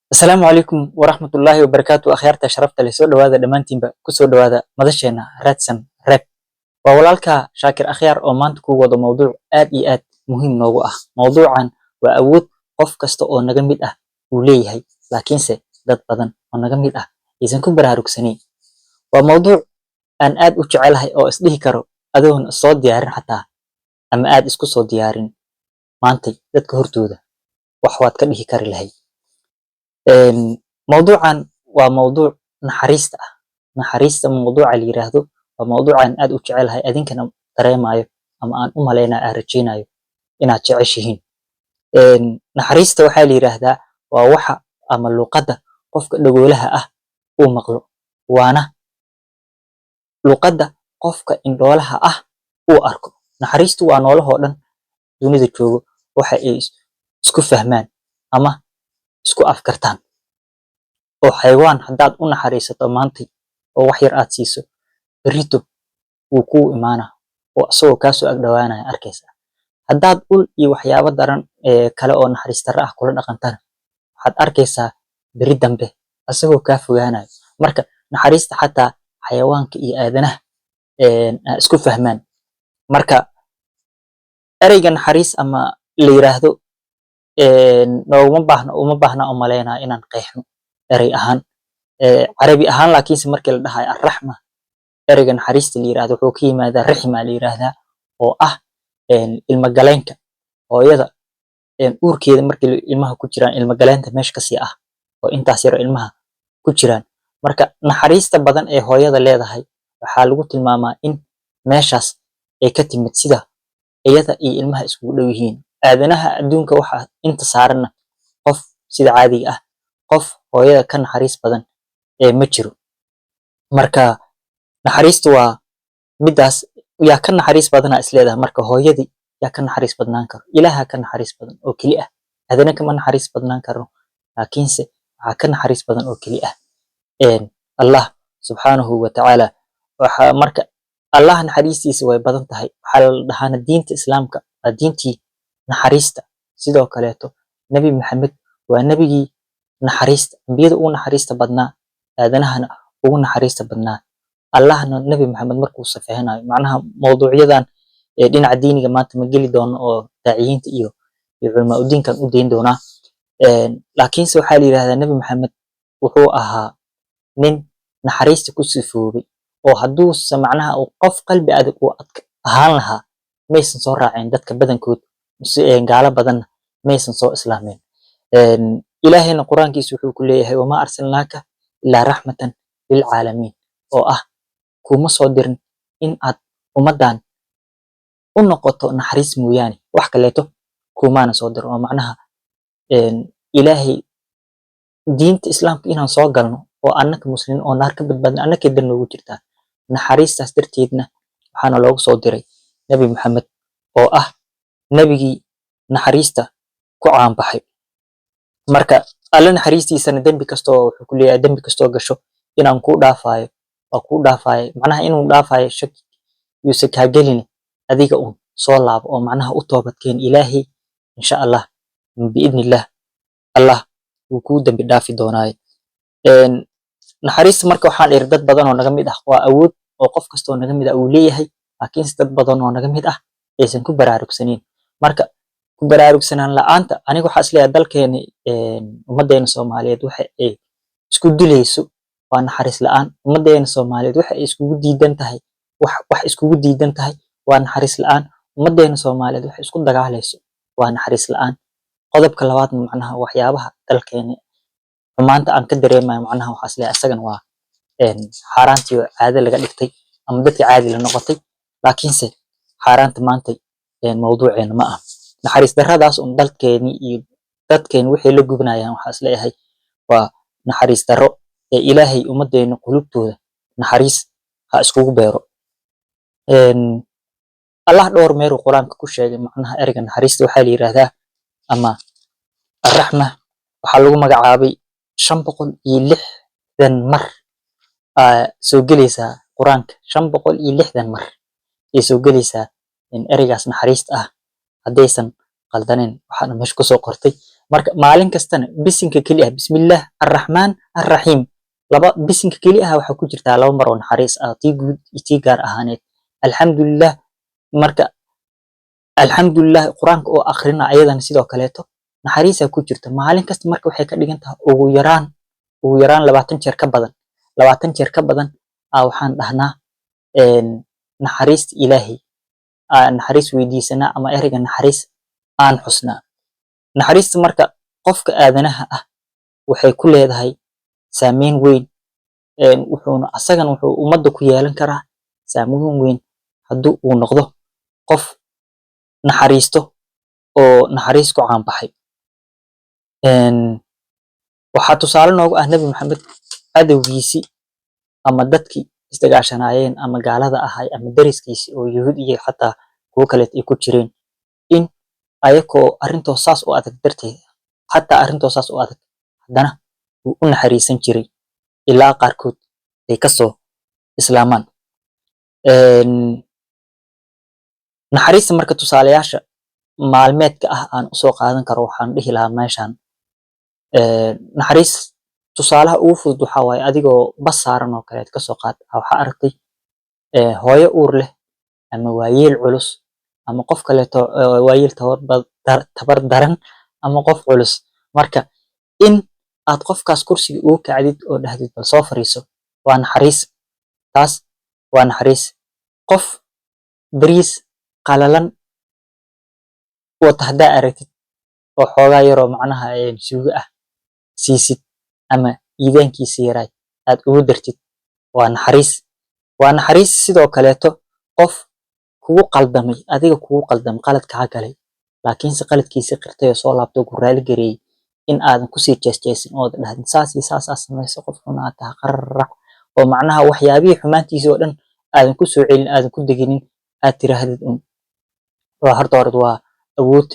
Asalaamu calaykum waraxmatullaahi wabarakaatu. Akhyaarta sharafta leh, soo dhawaada dhammaantiinba. Kusoo dhawaada madasheena Raadsan Rep. Waa walaalka Shaakir Akhyaar oo maanta ku wado mowduuc aad iyo aad muhiim noogu ah. Mowduucan waa awood qof kasta oo naga mid ah uu leeyahay, laakiinse dad badan oo naga mid ah aysan ku baraarugsanayn. Waa mowduuc aan aad u jecelahay oo isdhihi karo adoon soo diyaarin xataa ama aad isku soo diyaarin, maantay dadka hortooda wax waad ka dhihi kari lahayd. Mowduucan waa mowduuc naxariista ah. Naxariista mowduuca la yiraahdo waa mowduucan aad u jecelahay, adinkana dareemayo ama aan u maleynayo, aan rajeynayo inaad jeceshihiin. Naxariista waxaa la yiraahdaa waa waxa ama luqadda qofka dhagoolaha ah uu maqlo, waana luqadda qofka indhoolaha ah uu arko. Naxariistu waa noolahoo dhan dunida joogo waxa ay isku fahmaan ama isku afkartaan, oo xayawaan haddaad u naxariisato maantay oo wax yar aad siiso, berrito wuu kuu imaanaa oo asagoo kaa soo ag dhawaanaya arkaysaa. Haddaad ul iyo waxyaabo daran ee kale oo naxariis darro ah kula dhaqantana, waxaad arkaysaa berri dambe asagoo kaa fogaanayo. Marka naxariista xataa xayawaanka iyo aadanaha isku fahmaan. Marka ereyga naxariis ama la yiraahdo nooguma baahna, uma baahna u maleynaa inaan qeexno erey ahaan, Carabi ahaan. Laakiinse markii la dhahayo arraxma, ereyga naxariista la yiraahdo wuxuu ka yimaadaa raxima la yiraahdaa, oo ah ilma galeenka hooyada uurkeeda markii ilmaha ku jiraan, ilma galeenta meesha kasii ah oo intaas yar ilmaha ku jiraan. Marka naxariista badan ee hooyada leedahay waxaa lagu tilmaamaa in meeshaas ay ka timid, sida iyada iyo ilmaha iskugu dhow yihiin. Aadanaha adduunka waxa inta saaranna, qof sida caadiga ah qof hooyada ka naxariis badan ee ma jiro. Marka naxariistu waa midaas. Yaa ka naxariis badanaa is leedahay? Marka hooyadii yaa ka naxariis badnaan karo? Ilaaha ka naxariis badan oo keli ah. Aadana kama naxariis badnaan karo, laakiinse waxaa ka naxariis badan oo keli ah Allah subxaanahu wa tacaala. Waxa marka Allah naxariistiisa way badan tahay. Waxaa la dhahaana diinta Islaamka waa diintii naxariista. Sidoo kaleeto Nebi Maxamed waa nebigii naxariista, ambiyada ugu naxariista badnaa, aadanahana ugu naxariista badnaa. Allahna Nebi Maxamed markuu safeexanayo, macnaha mawduucyadan ee dhinaca diiniga maanta ma geli doono, oo daaciyiinta iyo culamaa udiinkan u dayn doonaa. Laakiinse waxaa la yidhahdaa Nebi Maxamed wuxuu ahaa nin naxariista ku sifoobay, oo hadduuse macnaha uu qof qalbi adag uu ahaan lahaa, maysan soo raaceen dadka badankood, gaalo badanna maysan soo islaameen. Ilaahayna Qur-aankiisa wuxuu ku leeyahay: "Wamaa arsalnaaka ilaa raxmatan lilcaalamiin", oo ah kuma soo dirin in aad ummaddan u noqoto naxariis mooyaane, wax kaleeto kumaana soo dirin. Oo macnaha Ilaahay diinta Islaamka inaan soo galno oo annaka muslimiin oo naar ka badbaadno annakay dan noogu jirtaa. Naxariistaas darteedna waxaana loogu soo diray Nebi Maxamed, oo ah nebigii naxariista ku caanbaxay. Marka Alle naxariistiisana dembi kastoo wuxuu ku leeyahay, dembi kastoo gasho inaan kuu dhaafayo, waa kuu dhaafayo. Macnaha inuu dhaafayo shaki yuusan kaa gelin, adiga un soo laabo oo macnaha u toobadkeen Ilaahay. Insha Allah, biidnillah, Allah wuu kuu dembi dhaafi doonaaye. Naxariista marka waxaan iri dad badan oo naga mid ah waa awood oo qof kastoo naga mid ah uu leeyahay, laakiinse dad badan oo naga mid ah aysan ku baraarugsaneyn. Marka ku baraarugsanaan la'aanta, aniga waxaa isleeyahay dalkeeni, ummadeena Soomaaliyeed waxa ay isku dilayso waa naxariis la'aan. Ummadeena Soomaaliyeed waxa ay iskugu diidan tahay, wax iskugu diidan tahay waa naxariis la'aan. Ummadeena Soomaaliyeed waxay isku dagaalayso waa naxariis la'aan. Qodobka labaadna, macnaha waxyaabaha dalkeena xumaanta aan ka dareemayo, macnaha waxaa isleeyahay isagana waa xaaraantii oo caado laga dhigtay ama dadka caadi la noqotay. Laakiinse xaaraanta maanta mawduuceena ma aha. Naxariis darradaas un dalkeeni iyo dadkeeni waxay la gubnayaan, waxaa isleeyahay waa naxariis darro. Ee Ilaahay ummadeena qulubtooda naxariis ha iskugu beero. Allah dhowr meeluu Qur-aanka ku sheegay macnaha ereyga naxariista. Waxaa la yiraahdaa ama arraxma waxaa lagu magacaabay 560 mar soo gelaysaa Qur-aanka. 560 mar ay soo gelaysaa in ereygaas naxariista ah, haddaysan qaldaneyn waxaana meesha kusoo qortay. Marka maalin kastana bisinka keli ah, bismillaah arraxmaan arraxiim, laba bisinka keli ah waxaa ku jirtaa laba mar oo naxariis ah, tii guud iyo tii gaar ahaaneed. Alxamdulilah, marka alxamdulilah Qur-aanka oo akhrina, ayadana sidoo kaleeto naxariisaa ku jirta maalin kasta. Marka waxay ka dhigan tahay ugu yaraan 20 jeer ka badan, 20 jeer ka badan waxaan dhahnaa naxariista Ilaahay aan naxariis weydiisanaa ama ereyga naxariis aan xusnaa. Naxariista marka qofka aadanaha ah waxay ku leedahay saameyn weyn, wuxuuna asagana wuxuu ummadda ku yeelan karaa saameyn weyn haddii uu noqdo qof naxariisto oo naxariis ku caan baxay. Waxaa tusaale noogu ah Nebi Maxamed, cadowgiisii ama dadkii isdagaashanaayeen ama gaalada ahay ama dariskiisii oo Yuhuud iyo xataa kuwo kaleet ay ku jireen, in ayakoo arrintoo saas u adag darteed, xataa arrintoo saas u adag, haddana wuu u naxariisan jiray ilaa qaarkood ay kasoo islaamaan. Naxariista marka tusaalayaasha maalmeedka ah aan usoo qaadan karo, waxaan dhihi lahaa meeshan naxariis tusaalaha ugu fudud waxaa waaye adigoo bas saaran oo kaleet kasoo qaad, waxaa aragtay hooyo uur leh ama waayeel culus ama qof kaleeto, waayeel tabar daran ama qof culus. Marka in aad qofkaas kursiga ugu kacdid oo dhahdid, "Bal soo fariiso," waa naxariis. Taas waa naxariis. Qof bariis qalalan wata haddaa aragtid oo xoogaa yaroo macnaha suugo ah siisid ama iidaankiisa yaraay aad ugu dartid, waa naxariis, waa naxariis. Sidoo kaleeto qof kugu qaldamay, adiga kugu qaldamay, qalad kaa galay, laakiinse qaladkiisa qirtay oo soo laabtay oo ku raali gareeyay, in aadan kusii jeesjeesin oo dhahdin, "Saas iyo saas aad samaysay, qof xun aad tahay," qararac oo macnaha waxyaabihii xumaantiisa oo dhan aadan ku soo celin, aadan ku deginin, aad tiraahdid un, waa horta hore waa awood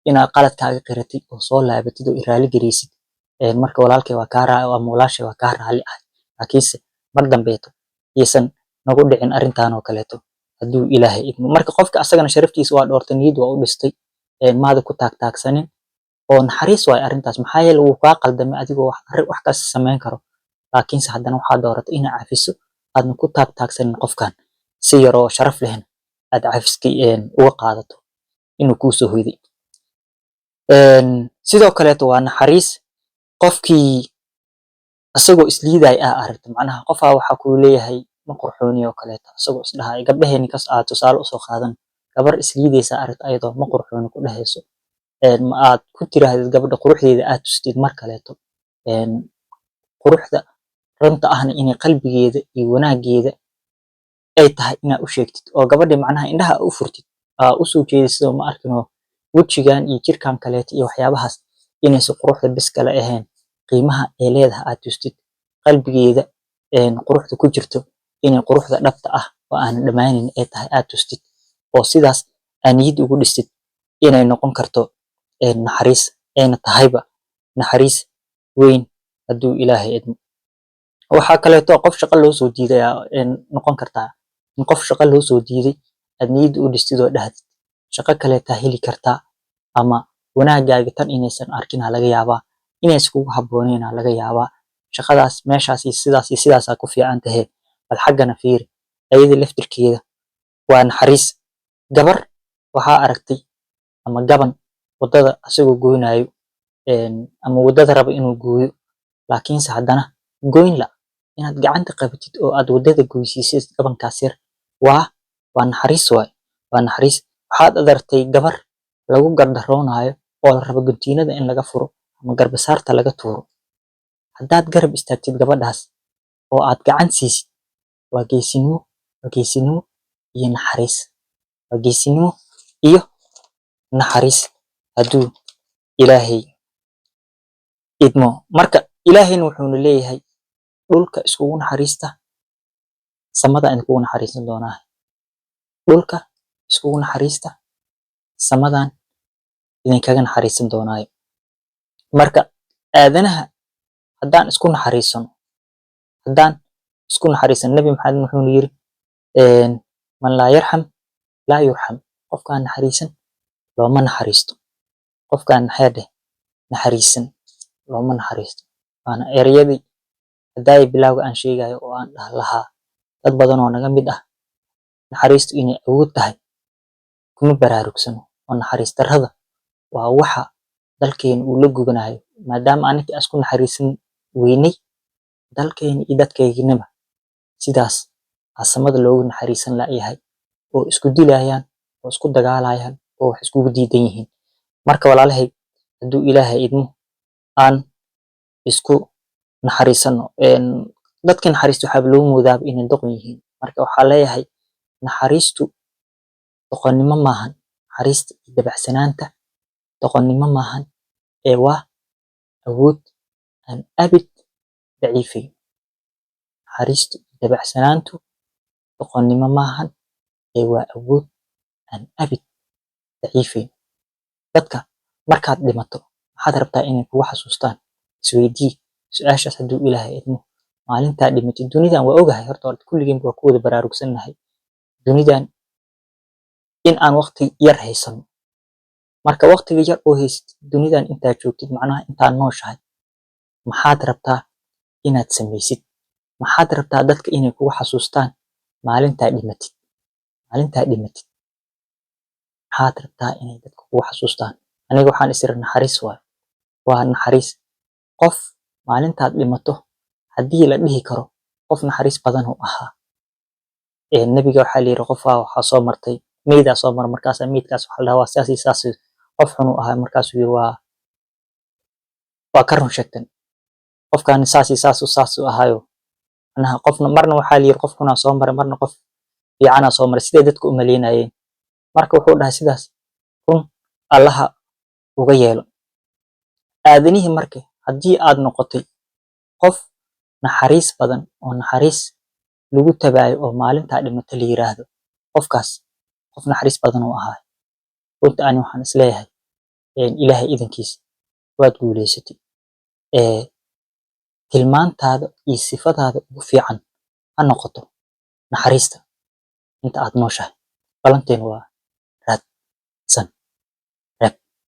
inaad qaladkaaga qiratid oo soo laabatid oo i raali gareysid. Marka walaalkay waa kaa ama walaashay, waa kaa raali ah, laakiinse mar dambeeto yaysan nagu dhicin arrintan oo kaleeto, hadduu Ilaahay idmo. Marka qofka asagana sharaftiisa waa dhoortay, niyad waa u dhistay, maada ku taagtaagsanin oo naxariis waayo arrintaas. Maxaa yeele wuu kaa qaldamay adigoo wax kasta samayn karo, laakiinse haddana waxaa dooratay inaad cafiso, aadna ku taagtaagsanin qofkan, si yaroo sharaf lehna aad cafiskii uga qaadato inuu kuu soo hoyday. Sidoo kaleeto waa naxariis qofkii isagoo isliidaay aa aragto. Macnaha qofaa waxaa kuu leeyahay, "Ma qurxooni," oo kaleeto, isagoo isdhahay. Gabdhaheeni kas aad tusaale usoo qaadan, gabar isliidaysa aragto ayadoo "Ma qurxooni" ku dhehayso, ma aad ku tiraahdid gabadha quruxdeeda aad tustid mar kaleeto, quruxda runta ahna inay qalbigeeda iyo wanaageeda ay tahay inaad u sheegtid oo gabadhi macnaha indhaha u furtid, aa usoo jeedisid oo ma arkinoo wejigan iyo jirkan kaleeto iyo waxyaabahaas inaysan quruxda bis kale ahayn, qiimaha ay leedahay aad tustid, qalbigeeda quruxda ku jirto inay quruxda dhabta ah oo aanan dhammaanayn ay tahay aad tustid, oo sidaas aa niyad ugu dhistid, inay noqon karto naxariis, ayna tahayba naxariis weyn, hadduu Ilaahay idmo. Waxaa kaleeto qof shaqo loo soo diiday aa noqon kartaa in qof shaqo loo soo diiday aad niyadda u dhistid oo dhahdid, "Shaqo kaleetaa heli kartaa," ama "Wanaagaaga tan inaysan arkin aa laga yaabaa, inaysan kugu habboonayn aa laga yaabaa shaqadaas, meeshaas iyo sidaas iyo sidaasaa ku fiican tahe, bal xaggana fiiri." Ayada laftirkeeda waa naxariis. Gabar waxaa aragtay ama gaban wadada asagoo goynayo ama wadada raba inuu gooyo, laakiinse haddana goyn la, inaad gacanta qabatid oo aad wadada goysiisid gabankaas yar waa naxariis waay, waa naxariis. Waxaad adartay gabar lagu gardaroonayo oo la rabo guntiinada in laga furo ama garbasaarta laga tuuro. Haddaad garab istaagtid gabadhaas oo aad gacan siisid, waa geesinimo, waa geesinimo iyo naxariis, waa geesinimo iyo naxariis, hadduu Ilaahay idmo. Marka Ilaahayna wuxuuna leeyahay, "Dhulka iskugu naxariista, samada idinkugu naxariisan doonaa. Dhulka iskugu naxariista, samadan idinkaga naxariisan doonaayo." Marka aadanaha haddaan isku naxariisano, haddaan isku naxariisano, Nabi Maxamed wuxuuna yiri, "Man laa yarxam laa yurxam." Qofkaan naxariisan looma naxariisto. Qofkaan naxeedheh Naxariisan looma naxariisto. Waana ereyadii hadaaya bilowga aan sheegayo oo aan dhah lahaa dad badan oo naga mid ah naxariistu inay awood tahay kuma baraarugsano, oo naxariis darrada waa waxa dalkeena uu la gubanayo, maadaama anaka aan isku naxariisan weynay dalkeena iyo dadkeyginaba sidaas aasamada loogu naxariisan la'yahay, oo isku dilayaan, oo isku dagaalayaan, oo wax iskugu diidan yihiin. Marka walaalahay, hadduu Ilaahay idmo, aan isku naxariisano. Dadka naxariista waxaaba loogu moodaaba inay doqon yihiin. Marka waxaa leeyahay, naxariistu doqonnimo maahan. Naxariista iyo dabacsanaanta doqonnimo maahan, ee waa awood aan abid daciifayn. Naxariistu iyo dabacsanaantu doqonnimo maahan, ee waa awood aan abid daciifayn. Dadka markaad dhimato maxaad rabtaa inay kugu xasuustaan? Isweydii su-aashaas hadduu Ilaahay idmo. Maalintaa dhimatid, dunidan waa ogahay, horta kulligeen waa ku wada baraarugsannahay dunidan in aan waqti yar haysano. Marka waqtiga yar oo haysatid dunidan intaad joogtid, macnaha intaad nooshahay, maxaad rabtaa inaad samaysid? Maxaad rabtaa dadka inay kugu xasuustaan maalintaa dhimatid? Maalintaa dhimatid maxaad rabtaa inay dadka kugu xasuustaan? Aniga waxaan is iri naxariis waayo, waa naxariis. Qof maalintaad dhimato haddii la dhihi karo qof naxariis badan uu ahaa. Nabiga waxaa la yiri qofaa waxaa soo martay, meydaa soo mara. Markaasaa meydkaas waxaa la dhahaa waa saas iyo saas, qof xun uu ahaa. Markaasuu yiri, Waa ka run sheegtan, qofkan saas iyo saas saas uu ahaayo." Macnaha qofna marna waxaa la yiri qof xunaa soo maray, marna qof fiicanaa soo maray, siday dadku u maleynayeen. Marka wuxuu dhahay, sidaas run Allaha uga yeelo aadanihii. Marka haddii aad noqotay qof naxariis badan oo naxariis lagu tabaayo, oo maalintaa dhimato la yiraahdo qofkaas qof naxariis badan uu ahaa, runta ani waxaan isleeyahay, Ilaahay idankiisa waad guuleysatay. Tilmaantaada iyo sifadaada ugu fiican ha noqoto naxariista inta aad nooshahay. Balanteenu waa raadsan.